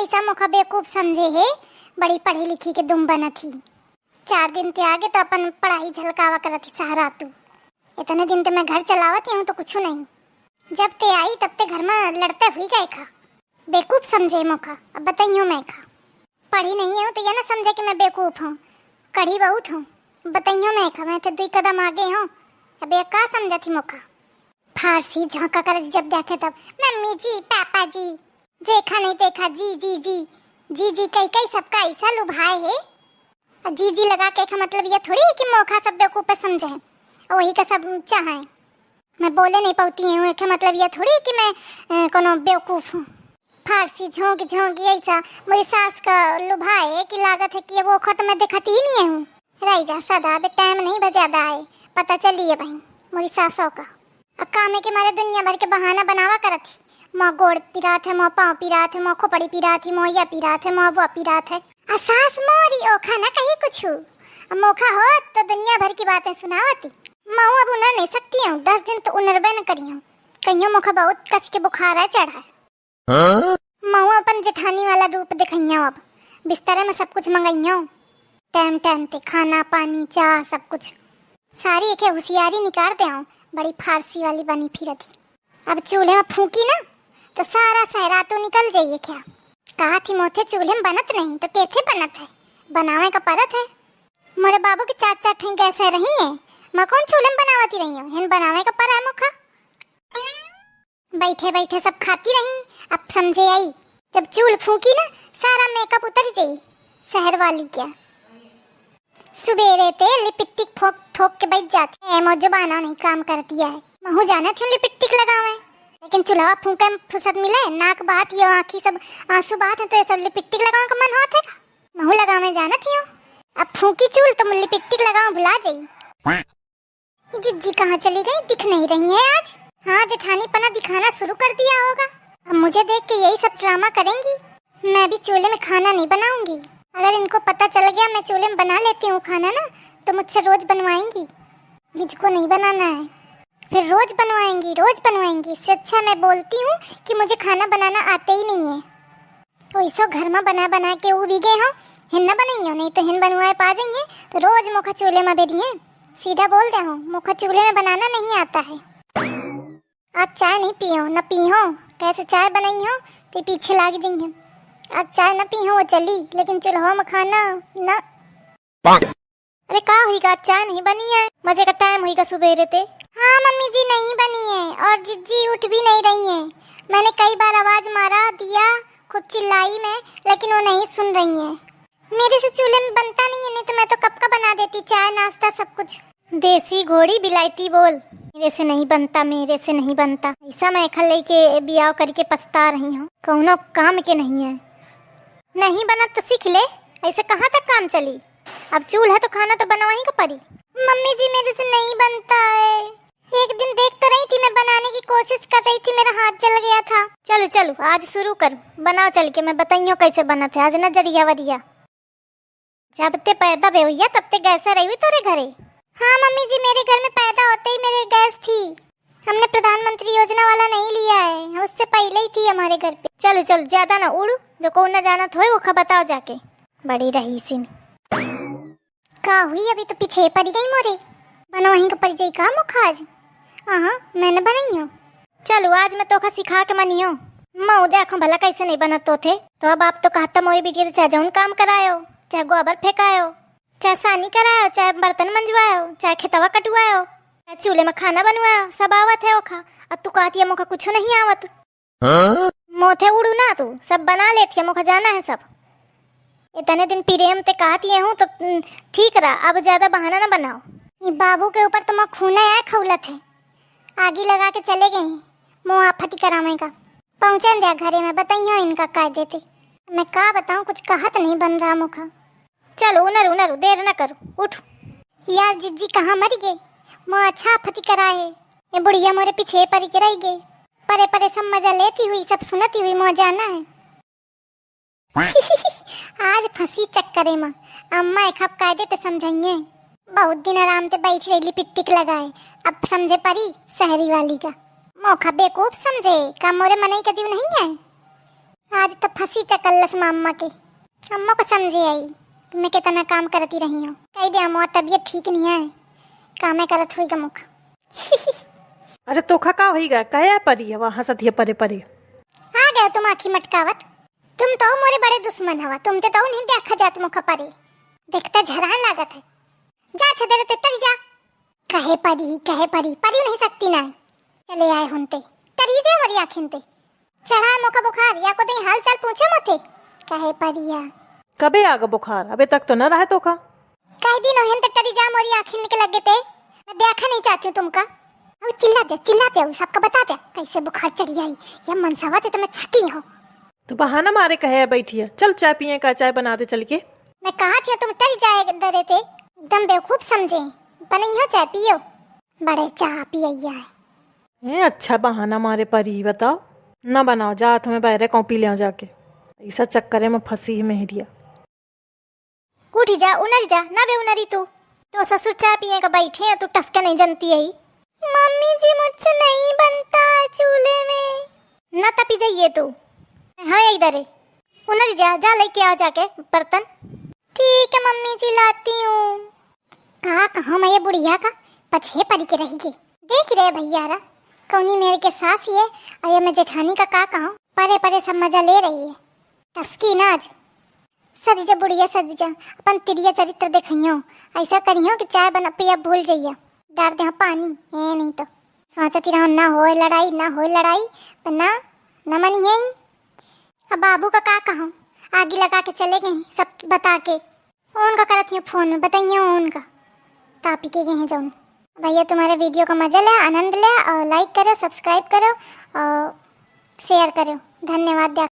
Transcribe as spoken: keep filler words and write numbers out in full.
ऐसा मोखा बेवकूफ समझे है, बड़ी पढ़ी लिखी के दुम बनत ही। चार दिन ते आगे तो अपन पढ़ाई झलकावा करत ही सहरा तू। इतने दिन ते मैं घर चलावत ही हूँ तो कुछ नहीं। जब ते आई तब ते घर में लड़ते हुई गए खा। बेवकूफ समझे मोखा, अब बताइयो मैं खा। पढ़ी नहीं हूँ तो ये ना समझे कि मैं बेवकूफ हूँ, कढ़ी बहुत हूँ। बताइयो मैं खा, मैं तो दुई कदम आगे हूँ। अब ये का समझत ही मोखा? फारसी झांका करत जब देखे तब, "मम्मी जी, पापा जी।" देखा नहीं देखा, "जी, जी, जी।" जी, जी कई कई सबका ऐसा लुभाए है। और जी, जी लगा के एक मतलब ये थोड़ी है कि मोखा सब बेवकूफ समझे हैं और वही का सब चाहे। मैं बोले नहीं पाती हूँ, एक मतलब ये थोड़ी है कि मैं, अ, कोनो बेवकूफ हूँ। फारसी झोंक झोंक ऐसा मोरी सास का लुभाए कि लागत है कि अब ओखा तो मैं देखती ही नहीं हूँ। रही जा सदा, अबे टाइम नहीं बा ज्यादा आए, पता चली है भाई मोरी सासों का। अब कामे के मारे दुनिया भर के बहाना बनावा करत ही। मोर गोड़ पिरात है, मोर पाँव पिरात है, मोर खोपड़ी पिरात है, मोर या पिरात है, मोर वो पिरात है। आ सास मोरी ओखा ना कही कुछ। अब मोखा होत तो दुनिया भर की बातें सुनावती। महू अब उनर नहीं सकती हूँ, दस दिन तो उनरबे न करी हूँ। कहियो मोखा बहुत कस के बुखार है चढ़ा है। हाँ? महू अपन जेठानी वाला रूप दिखइयो अब। बिस्तरे में सब कुछ मंगइयो। टाइम टाइम ते खाना, पानी, चाह, सब कुछ। सारी एके होशियारी निकाल दे आऊं, बड़ी फारसी वाली बनी फिरत ही। अब चूल्हे में फूंकी ना, तो सारा सहरा तो निकल जाइए क्या? कहा थी मोथे चूल्हे में बनत नहीं, तो केथे बनत है? बनावे का परत है। मोरे बाबू के चार चार ठे गैस है रही है, मैं कौन चूल्हे में बनावती रही हूँ? हिन बनावे का परा है मोखा। बैठे बैठे सब खाती रही, अब समझे आई। जब चूल फूंकी ना, सारा मेकअप उतर जाई शहर वाली क्या। सुबेरे ते लिपस्टिक फोक ठोक के बैठ जाती है, मो जुबाना नहीं काम करती है। महू जाना थी लिपस्टिक लगावे, लेकिन चूल्हा फूंके में फुर्सत मिले, नाक बात, ये आँखी सब आंसू बात है, तो ये सब लिपस्टिक लगावे का मन होत है का? महू लगावे जाना थी। अब फूंकी चूल तो लिपस्टिक लगावे भुला जाई। जिज्जी कहाँ चली गई, दिख नहीं रही है आज। हाँ, जेठानी पना दिखाना शुरू कर दिया होगा। अब मुझे देख के यही सब ड्रामा करेंगी। मैं भी चूल्हे में खाना नहीं बनाऊंगी। अगर इनको पता चल गया मैं चूल्हे में बना लेती हूँ खाना ना, तो मुझसे रोज बनवाएंगी। मुझको नहीं बनाना है, फिर रोज बनवाएंगी, रोज बनवाएंगी। इससे अच्छा मैं बोलती हूँ कि मुझे खाना बनाना आता ही नहीं है। तो इसो घर में बना बना के ऊ भी गए हो, हिन न बनइयो, नहीं तो हिन बनवाए पा जाइए, तो रोज मोखा चूल्हे में बेरिए। सीधा बोल दे हो, मोखा चूल्हे में बनाना नहीं आता है। आज चाय नहीं पियो, न पियो, कैसे चाय बनइयो, तो पीछे लाग जाइए। आज चाय न पियो, वो चली, लेकिन चूल्हा में खाना ना। अरे का हुई गा, चाय नहीं बनी है? मजे का टाइम हुई गा सुबेरे ते। हाँ मम्मी जी, नहीं बनी है और जिज्जी उठ भी नहीं रही है। मैंने कई बार आवाज मारा दिया, खूब चिल्लाई मैं, लेकिन वो नहीं सुन रही है। मेरे से चूल्हे में बनता नहीं है, नहीं तो मैं तो कब का बना देती चाय, नाश्ता, सब कुछ। देसी घोड़ी बिलायती बोल, मेरे से नहीं बनता, मेरे से नहीं बनता। ऐसा मैं खा लेके बियाह करके पछता रही हूँ, कौनो काम के नहीं है। नहीं बनत तो सीख ले, ऐसे कहाँ तक काम चली? अब चूल्हा तो खाना तो बनवाही का पड़ी। मम्मी जी, मेरे से नहीं बनता है। एक दिन देख तो रही थी, मैं बनाने की कोशिश कर रही थी, मेरा हाथ जल गया था। चलो चलो, आज शुरू कर, बनाओ चल के, मैं बताइयो कैसे बनत है। आज नजरिया वरिया, जब ते पैदा भे हुई तब ते गैस रही हुई तोरे घरे? हाँ मम्मी जी, मेरे घर में पैदा होते ही मेरे गैस थी। हमने प्रधानमंत्री योजना वाला नहीं लिया है, उससे पहले ही थी हमारे घर पे। चलो चलो, ज्यादा ना उड़ू, जो को ना जाना तो है वो खा बताओ जाके। बड़ी रहीसिन। का हुई, अभी तो पीछे पड़ी गई मोरे। बनवाही का पड़ जाई का मोखा आज? हाँ, मैं न बनाई हूँ। चलो आज मैं तोखा सिखा के मनियो। मऊ देखो भला कैसे नहीं बनत तो थे। तो अब आप तो कहता मोरी बिटिया तो चाहे जौन काम करायो, चाहे गोबर फेंकायो, चाहे सानी करायो, चाहे बर्तन मंजवायो, चाहे खेतवा कटवायो, चाहे चूल्हे में खाना बनवायो, सब आवत है ओखा। अब तू कहती है मोखा कुछ नहीं आवत। हाँ? मोथे उड़ू ना तू, सब बना लेती है, मोखा जाना है सब। इतने दिन प्रेम ते कहती है हूँ तो, उम, ठीक रहा, अब ज्यादा बहाना ना बनाओ। ई बाबू के ऊपर तो मोर खूने आए खौलत है, आगी लगा के चले गए हैं, मोह आफती करावे का। पहुँचन दिया घरे में, बताइयो इनका कायदे ते। मैं का बताऊँ, कुछ कहत नहीं बन रहा मोखा। चलो उनर उनर, देर न करो, उठ। यार जिज्जी कहाँ मरी गए, मोर अच्छा आफती कराए है। ये बुढ़िया मोरे पीछे परी के रह गए, परे परे सब मजा लेती हुई, सब सुनती हुई मोर जाना है। आज फंसी चक्करे में, अम्मा एक हफ कायदे ते समझाइए। बहुत दिन आराम ते बैठ रही लिपस्टिक लगाए, अब समझे परी शहरी वाली का। मोखा बेवकूफ समझे का, मोरे मनई का जीव नहीं है? आज तो फंसी चकल्लस मामा के। अम्मा को समझे आई कि मैं कितना काम करती रही हूँ। कह दे अम्मा तबीयत ठीक नहीं है, कामे करत हुई गमुख। अरे तोखा का होइगा, कहे परी हवा हंसत हिय परे परे। आ गए तुम आँखी मटकावत। तुम तो मोरे बड़े दुश्मन हवा, तुम ते तो नहीं देखा जात मुख परे। देखता झरान लागत है। जा छदर ते तरी जा। कहे परी, कहे परी, परी नहीं सकती ना। चले आए हुनते। तरी जे मोरी आँखिन ते। चढ़ाए मोका बुखार, या को दे हाल चाल पूछे मते। कहे परिया। कबे आगा बुखार? अबे तक तो न रहे तोका। कह दिन ओहन ते तरी जा मोरी आँखिन के लगे ते। मैं देखा नहीं चाहती हूँ तुमका। अब चिल्ला दे, चिल्ला दे, उ सबका बता दे। कैसे बुखार चढ़ी आई, या मनसवा ते तो मैं छकी हूँ। तो बहाना मारे कहे बैठी है, चल चाय पिए का, चाय बना दे चल के। मैं कहा थी तुम तरी जाए दरे ते, एकदम बेवकूफ समझे। बनइयो चाय पियो। बड़े चाह पियैया है। ए, अच्छा बहाना मारे परी, बताओ। ना बनाओ, जा हाथ में बहरे कॉपी ले आओ जाके। ऐसा चक्करे में फंसी है मेहरिया। उठी जा, उनरी जा, ना बे उनरी तू। तो ससुर चाय पिए का बैठे हैं, तू टसके नहीं जनती है। मम्मी जी, मुझसे नहीं बनता चूल्हे में। ना तपी जाइए तू। हाँ, इधर है। उनरी जा, जा लेके आ जाके बर्तन। ठीक है मम्मी जी, लाती हूँ। का कहूँ मैं ये बुढ़िया का, पछे पड़ी के रही गे। देख रहे भैया रा, कौनी मेरे के सास ये, और ये मैं जेठानी का का कहूँ, परे परे सब मजा ले रही है। टसकी ना आज। सद जा बुढ़िया सद जा, अपन तिरिया चरित्र देखइयो, ऐसा करियो कि चाय बना पिया भूल जइया, डार दे पानी, ए नहीं तो। सोचती रहो ना होए लड़ाई, ना होए लड़ाई, पर ना, न मनी है। अब बाबू का का कहूँ, आगी लगा के चले गए सब बता के। उनका करत ही फोन में, बताइए उनका। तापी के गए हैं जौन। भैया तुम्हारे वीडियो का मजा ले, आनंद ले और like करो, subscribe करो और share करो। धन्यवाद।